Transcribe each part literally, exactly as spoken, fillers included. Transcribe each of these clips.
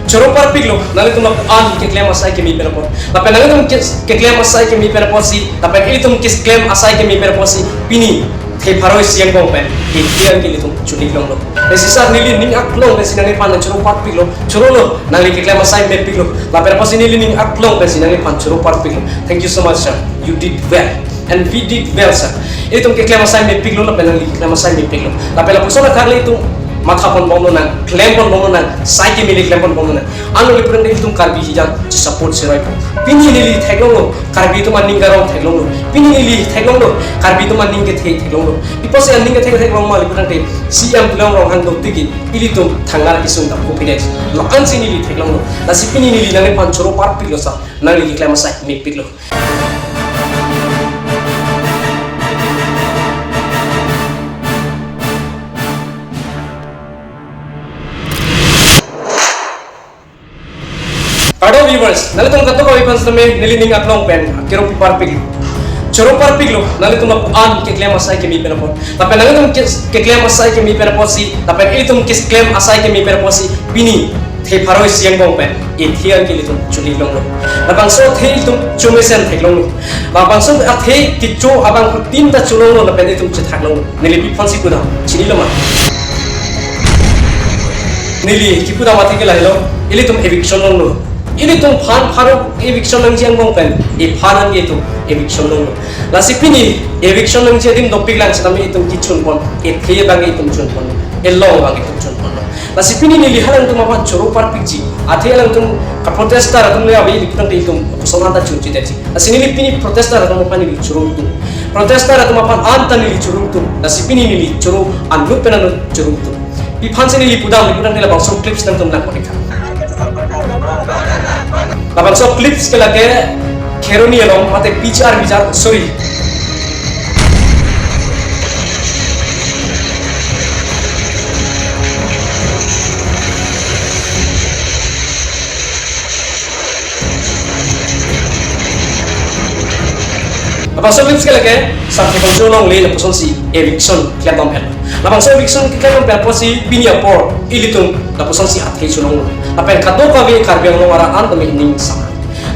Choro parpiklo, nanglitum lapu-an keklem asai keme pen apot. Lapen nanglitum ke-, keklem asai keme pen apotsi, lapen ilitum keklem asai keme pen apotsi, pini the pharo isi angbong pen, kethe an ke ilitum choliklonglo. Lasi sir, neli ning aklong pensi nangliphan choro parpiklo, chorolo, nangli keklem asai mepiklo. Lapen apotsi neli ning aklong pensi nangliphan choro parpiklo. Thank you so much, sir. You did well. And we did well, sir. Ilitum keklem asai mepiklo, lapen nangli keklem asai mepiklo. Lapen lapuson athak le itum matha ponbomlonang, klem ponbomlonang, sai keme le klem ponbomlonang. Anlo le purang itum Karbi hijan chisupport seroi po. Pini neli theklonglo, Karbi atum aning karong theklonglo. Pini neli theklonglo, Karbi atum aning kethe theklonglo. Pi apotsi aning kethe theklong ma le purangte C M Tuliram Ronghang do tiki ilitum thangnar kesung dam ko pines. La-ansi neli theklonglo. Lasi pini neli nangliphan choro parpiklo sir. Nangli keklem asai mepiklo. Hello viewers, nanglitum kadokave aphan sitame neli ning aklong pen kero parpiklo. Choro parpiklo, nanglitum lapu-an keklem asai keme pen apot. Lapen nanglitum ke-, keklem asai keme pen apotsi, lapen ilitum keklem asai keme pen apotsi, pini the pharo isi angbong pen, kethe an ke ilitum choliklonglo. Labangso the ilitum chomesen theklonglo. Labangso athe kecho abangphutin ta cholonglo lapen itum chethaklonglo. Neli pi aphansi kudam, chinilo ma? Neli kipudam athe ke lahelo, ilitum eviction longlo. Ilitum phan pharo eviction nangji angbong pen, ephan an ke itum eviction longlo. Lasi pini eviction nangji adim dopiklang sitame itum kechun pon, kethe abang itum chun pon, elong abang itum chun pon. Lasi pini neli halangtum aphan choro parpikji, athe alangtum ka-protester atum le ave, ili putangte itum koson anta chunchedetji. Lasi neli pini protester atum aphan neli choro ingtung. Protester atum aphan anta neli choro ingtung. Lasi pini neli choro anut pen anut choro ingtung. Pi aphansi neli pudam, ili putangte labangso clips nangtum nangkon-ik tha. Labangso clips ke lake Kheroni along mate P G R, P G R, sorry. Labangso clips ke lake Santi Bangso along le lapusonsi eviction klemdam pen. Labangso eviction klemdam pen apotsi pini apor ilitum lapusonsi athe cholonglo. Lapen kadokave Karbi Anglong arat an tame ning sang.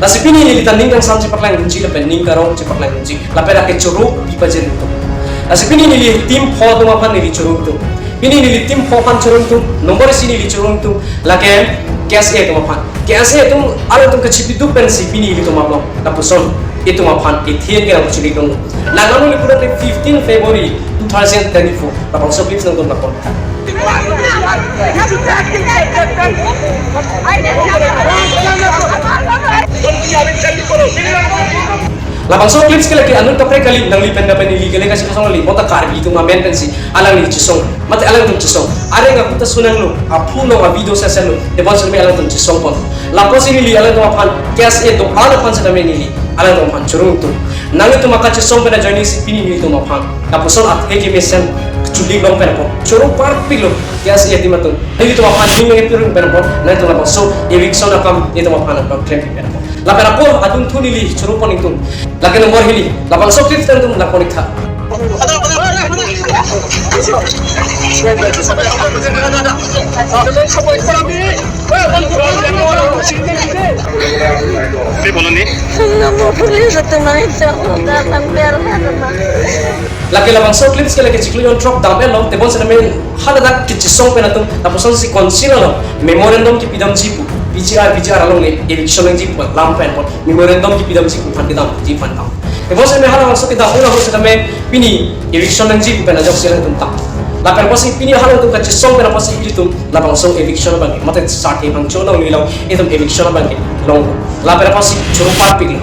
Lasi pini neli ta ning kangsam chepaklang dunji lapen ning karong chepaklang dunji. Lapen lake choro pi pajir ilitum. Lasi pini neli team pho atum aphan neli choro ingtung. Pini neli team pho aphan choro ingtung. Number isi neli choro ingtung. Lake K S A atum aphan. K S A atum alangtum kachipiduk pensi pini ilitum aplong. Lapuson itum aphan kethe an ke nangcholiklonglo. Nangli pura ke fifteen February two thousand twenty-four. Labangso clips nangtum nangkon. Labangso clips ke lake anut kaprek kali, nangli pen lapen neli ke le kachesong kali, bonta Karbi atum amen pensi alangli chesong, mate alangtum chesong. Areng aku ta sunanglo, aphu lo, avideo seselo, tebon sitame alangtum chesong pon. Lapusi neli alangtum aphan, K S A do-an aphan sitame neli alangtum aphan choro ingtung. Nanglitum akachesong pen ajoinesi pini nelitum aphan lapuson athe kemesen choliklong pen apot, choro parpiklo, K S A atum atum. Nelitum aphan ning nangkepirun pen apot, nanglitum labangso eviction akam nelitum aphan nangklem pen apot. Lapen apor atum thu neli choro pon ingtung. Lake number hini, labangso clips nangtum nangkon-ik tha. Pi boloni? Number police atum nangchok, nangpir, nangpir. Lake labangso clips ke lake chiklo jon throk dam-etlo, tebon sitame haladak kachesong pen atum, lapusonsi council along memorandum kepidamji pu, P G R, P G R along le eviction nangji pu alam pen apot memorandum kepidamji pu aphan kedamji aphan dam. Tebon sitame halabangso kedam-un ahut sitame pini eviction nangji pu pen ajoksi alangtum dam. Lapen apotsi pini halangtum kachesong pen apotsi ilitum labangso eviction abang ke, mate Santi Bangso along neli long, itum eviction abang ke long. Lapen apotsi choro parpiklo.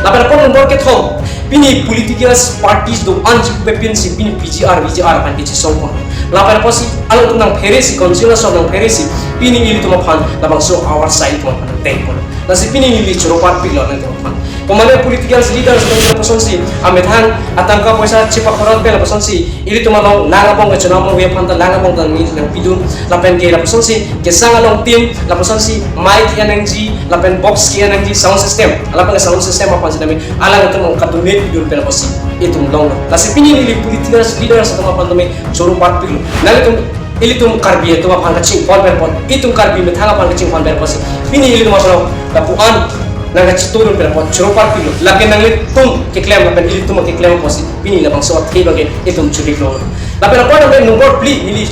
Lapen apot number kethom, pini political parties do-an chipepinsi pini P G R, V G R aphan kachesong pon. Lapen apotsi alangtum nangpheresi, council aso nangpheresi, pini ilitum aphan labangso our side atum aphan nangteng pon. Lasi pini neli choro parpiklo nangtum aphan. Komatne political leaders atum lapusonsi amethang atangka poisa chepakhorot pen lapusonsi ilitum along lang abong kachenam ave aphan ta lang abong ta nangpidun, lapen ke lapusonsi kesang along tin, lapusonsi mic ke-en nangji, lapen box ke-en nangji, sound system, lapen sound system aphan sitame alangtum kadonate pidun pen apotsi itum long. Lasi pini neli political leaders atum aphan tame choro parpiklo. Nanglitum ilitum Karbi atum aphan kachinghon pen apot, itum Karbi methang aphan kachinghon pen apotsi pini ilitum aphan lapu-an nangkachitudun pen apot choro parpiklo. Lake nanglitum keklem lapen ilitum keklem apotsi pini labangso athe abangke itum choriklo. Lapen apot number phli neli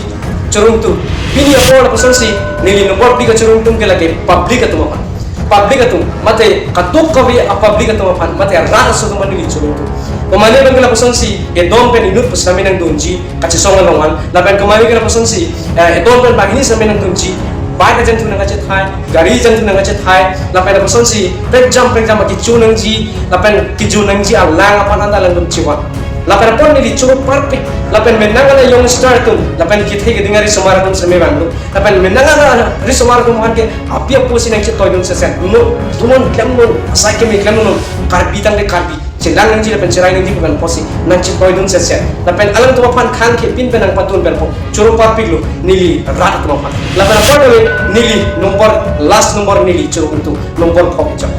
choro ingtung. Pini apor lapusonsi neli number phli kachoro ingtung ke lake public atum aphan. Public atum, mate kadokave a-public atum aphan, mate rat aso atum aphan neli choro ingtung. Komane abangke lapusonsi, edon pen inut pusitame nangdunji kachesong along an. Lapen komane ke lapusonsi, eh, edon pen banghini sitame nangdunji, bike ajangthu nangkachethai, gari ajangthu nangkachethai, lapen lapusonsi prekjam prekjam kecho nangji, lapen kecho nangji alang aphan anta langdun chivan. Lapen apot neli choro parpik, lapen menang ana youngster atum, lapen kethe keding arisomar atum sitame vanglo. Lapen menang ana arisomar atum aphan ke api apo si nangchetoidun sese. No, tumon klemnon, asai keme klemnon, Karbi tangte Karbi chelang nangji lapen cherai nangji pu pen apotsi nangchetoidun sese. Lapen alangtum aphan khang kepin pen nangpadun pen apot choro parpiklo neli rat atum aphan. Lapen apot neli number, last number neli choro ingtung, number phok chok.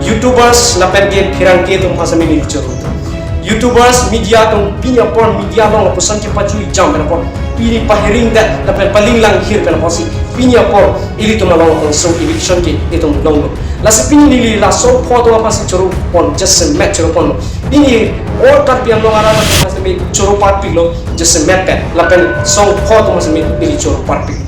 YouTubers lapen ke pherangke atum aphan sitame neli choro ingtung. YouTubers, media atum, pini apor media along lapuson kepajui jam pen apot, pini pahiring det lapen paling langhir pen apotsi pini apor ilitum along lapuson eviction ke itum longlo. Lasi pini neli la songpho atum aphansi choro pon, jasemet choro ponlo. Pini all Karbi Anglong arat aphansi neli choro parpiklo jasemet pen, lapen songpho atum aphansi neli choro parpik.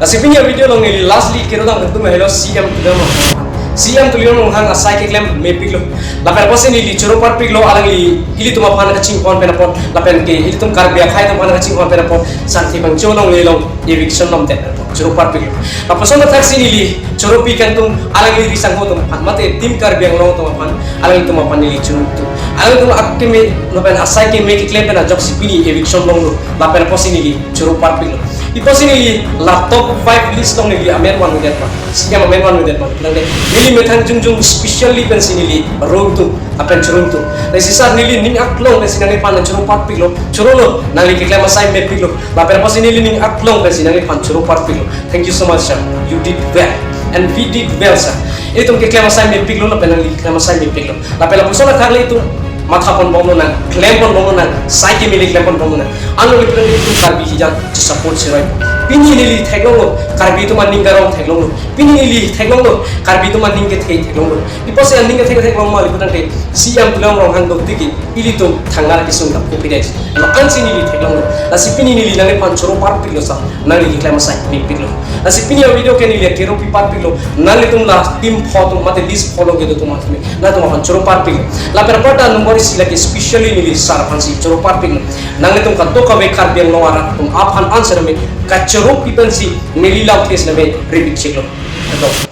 Lasi pini a-video along neli lastly kero dam tum helo C M Tuliram Ronghang. C M Tuliram Ronghang asai keklem mepiklo. Lapen apotsi neli choro parpiklo, alangli ilitum aphan kachinghon pen apot, lapen ke ilitum Karbi akhei atum aphan kachinghon pen apot, Sangti Bangcho along nelong eviction lom det choro parpiklo. Lapuson athaksi neli choro pi kangtung, alangli risangho atum aphan, mate Team Karbi Anglong atum aphan, alangtum aphan neli choro ingtung. Alangtum akeme lapen asai keme keklem pen ajoksi pini eviction longlo, lapen apotsi neli choro parpiklo. Ipotsi neli la top five list along neli amen vanvedet ma, C M amen vanvedet ma. Nangte neli methang jongjong specially pensi neli ro ingtung, lapen choro ingtung. Lasi sir neli ning aklong pensi nangliphan choro parpiklo, chorolo, nangli keklem asai mepiklo. Lapen apotsi neli ning aklong pensi nangliphan choro parpiklo. Thank you so much, sir. You did well. And we did well, sir. Itum keklem asai mepiklo, lapen nangli keklem asai mepiklo. Lapen lapuson athak le itum matha ponbomlo nang, klem ponbomlo nang, sai keme le klem ponbomlo nang. Anlo le itum Karbi hijan chesupport chiroi. Pini neli theklonglo, Karbi atum aning karong theklonglo. Pini neli theklonglo, Karbi atum aning kethe theklonglo. Ipotsi aning kethe theklong ma le pu tangte C M Tuliram Ronghang do tiki ilitum thangnat kesung dam kopidai. Lo ansi neli theklonglo. Lasi pini neli nangliphan choro parpiklo sir, nangli keklem asai mepiklo. Lasi pini a-video ke neli kero pi parpiklo, nanglitum la team pho atum mate list pho along kedo atum aphan, nangtum aphan choro parpiklo. Lapen apot number isi lake specially neli sir aphansi choro parpiklo. Nanglitum kadokave Karbi Anglong arat atum aphan answer me kachoro pi pensi neli lam case name repeat chiklo. Kadok.